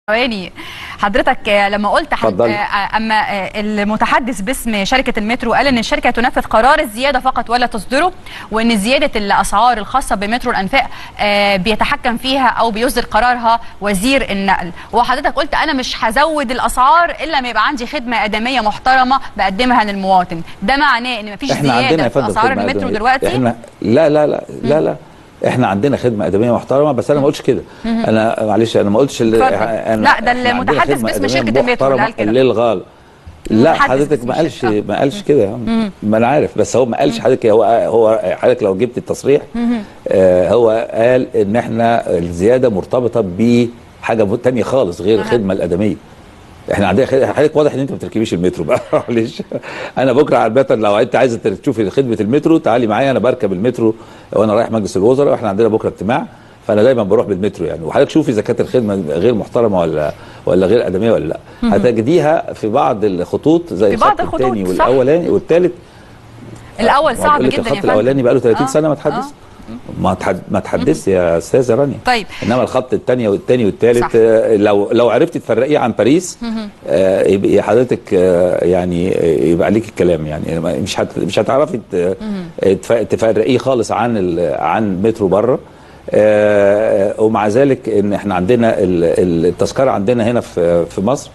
ثواني حضرتك لما قلت اما المتحدث باسم شركة المترو قال ان الشركة تنفذ قرار الزيادة فقط ولا تصدره، وان زيادة الاسعار الخاصة بمترو الانفاق بيتحكم فيها او بيصدر قرارها وزير النقل، وحضرتك قلت انا مش هزود الاسعار الا ما يبقى عندي خدمة ادميه محترمه بقدمها للمواطن. ده معناه ان مفيش زيادة في اسعار المترو دلوقتي؟ احنا لا لا لا لا لا احنا عندنا خدمة ادميه محترمه، بس انا ما قلتش كده. انا معلش انا ما قلتش انا لا، ده المتحدث باسم شركة المترو اللي قال كده. للغاية لا حضرتك ما قالش ما قالش كده، ما انا عارف، بس هو ما قالش حضرتك. هو حضرتك لو جبت التصريح هو قال ان احنا الزيادة مرتبطة بحاجة ثانية خالص غير الخدمة الادمية. احنا عندنا حضرتك واضح ان انت ما بتركبيش المترو بقى. معلش انا بكره على البتر، لو انت عايزه تشوفي خدمة المترو تعالي معايا، انا بركب المترو وانا رايح مجلس الوزراء، واحنا عندنا بكره اجتماع، فانا دايما بروح بالمترو يعني. وحضرتك شوفي اذا كانت الخدمة غير محترمه ولا غير ادميه ولا لا. هتجديها في بعض الخطوط زي الخط الثاني والاولاني والثالث. الاول صعب جدا يا فندم، الخط الاولاني بقى له 30 سنة ما اتحدث. ما تحدثش يا استاذه رانيا. طيب انما الخط الثاني والثاني والثالث لو عرفتي تفرقيه عن باريس يبقى حضرتك يعني يبقى عليك الكلام يعني، مش هتعرفي تفرقيه خالص عن مترو بره. ومع ذلك ان احنا عندنا التذكرة عندنا هنا في مصر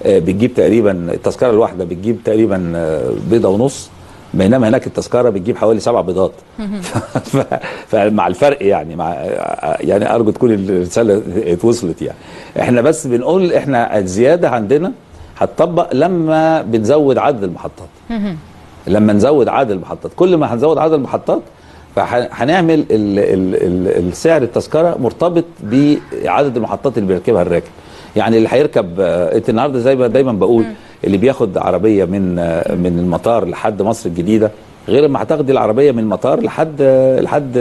بتجيب تقريبا، التذكرة الواحدة بتجيب تقريبا 1.5 بيضه، بينما هناك التذكرة بتجيب حوالي 7 بيضات. فمع الفرق يعني، مع يعني ارجو تكون الرسالة اتوصلت يعني. احنا بس بنقول احنا الزيادة عندنا هتطبق لما بنزود عدد المحطات. لما نزود عدد المحطات، كل ما هنزود عدد المحطات فهنعمل السعر التذكرة مرتبط بعدد المحطات اللي بيركبها الراكب. يعني اللي هيركب انت النهارده زي ما دايما بقول، اللي بياخد عربية من المطار لحد مصر الجديدة غير ما هتاخدي العربية من المطار لحد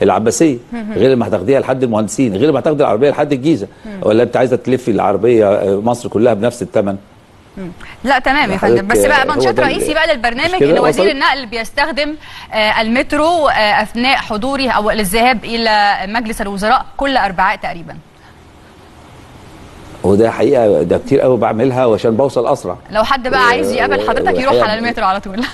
العباسية، غير ما هتاخديها لحد المهندسين، غير ما هتاخدي العربية لحد الجيزة. ولا انت عايزه تلفي العربية مصر كلها بنفس الثمن؟ لا تمام يا فندم. بس بقى منشط رئيسي بقى للبرنامج ان وزير النقل بيستخدم المترو اثناء حضوره او الذهاب الى مجلس الوزراء كل اربعاء تقريبا. وده حقيقة ده كتير قوي بعملها وعشان بوصل اسرع. لو حد بقى عايز يقابل حضرتك يروح على المترو على طول.